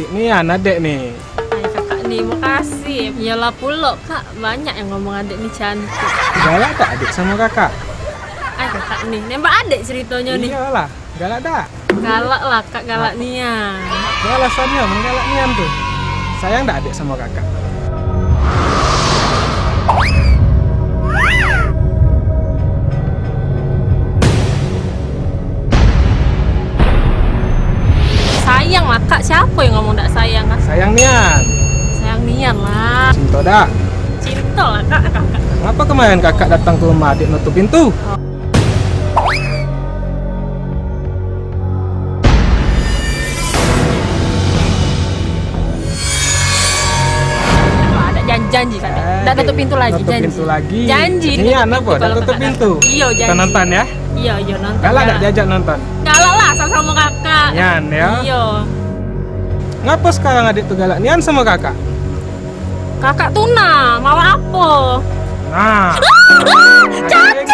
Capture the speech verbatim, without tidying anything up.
Nian adek ni. Ai, kakak ni, makasih. Iyalah pulo, Kak. Banyak yang ngomong adek ni cantik. Galak tak adek samo kakak? Ai, kakak ni. Nembak adek ceritonyo ni. Iyalah, galak tak? Galak lah, Kak. Galak nian. Apa alasannyo menggalak nian tu? Sayang tak adek samo kakak? Sayang lah, Kak. Siapo yang ngomong dak sayang, Kak? Sayang nian. Sayang nian lah. Cinto dak? Cinto lah, Kak. Kakak. Ngapa kemarin kakak datang ke rumah adek nutup pintu? Oh. Ada janji, janji, Kak. Dak nutup pintu lagi, nutup janji. Pintu lagi. Janji. Nian nutup apa? Dak nutup pintu. Iyo, janji. Kita nonton ya. Iyo, iyo, nonton. Galak dak diajak nonton? Galak lah, samo-samo kakak. Nian ya. Iyo. Ngapa sekarang adek tu galak nian samo kakak? Kakak tu nah, mawa apo? Nah. Cacat.